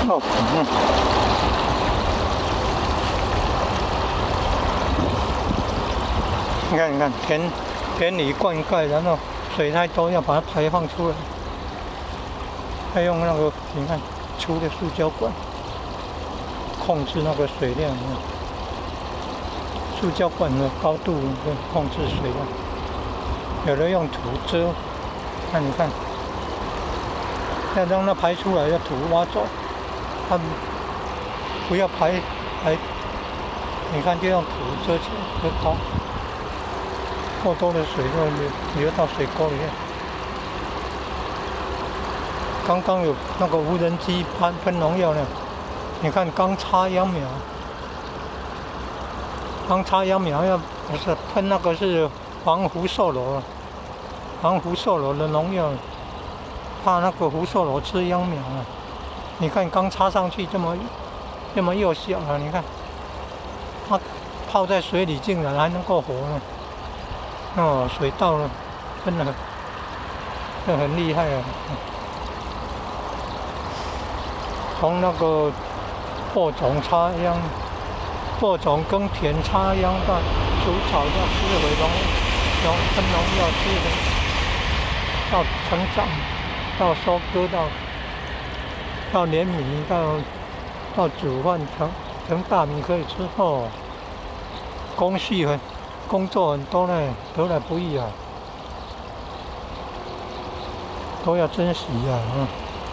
哦，嗯。你看，你看，田裡灌溉，然後水太多要把它排放出來，要用那個你看粗的塑膠管控制那個水量，塑膠管的高度控制水量，有的用土遮，看你看，要讓它排出來，要土挖走，它不要排排，你看就用土遮起來，遮高。過多的水就流到水溝裡面。剛剛有那個無人機噴農藥呢，你看剛插秧苗，剛插秧苗要不是噴那個是防福壽螺，防福壽螺的農藥，怕那個福壽螺吃秧苗啊。你看剛插上去這麼幼小啊，你看，它泡在水裡竟然還能夠活呢。哦，水稻了，真的，這很厲害啊！從那個播種插秧、播種耕田插秧到除草到施肥農噴農藥施肥，到成長，到收割，到碾米，到煮飯成大米可以吃哦，工序很。工作很多呢，得來不易啊，都要珍惜啊。嗯。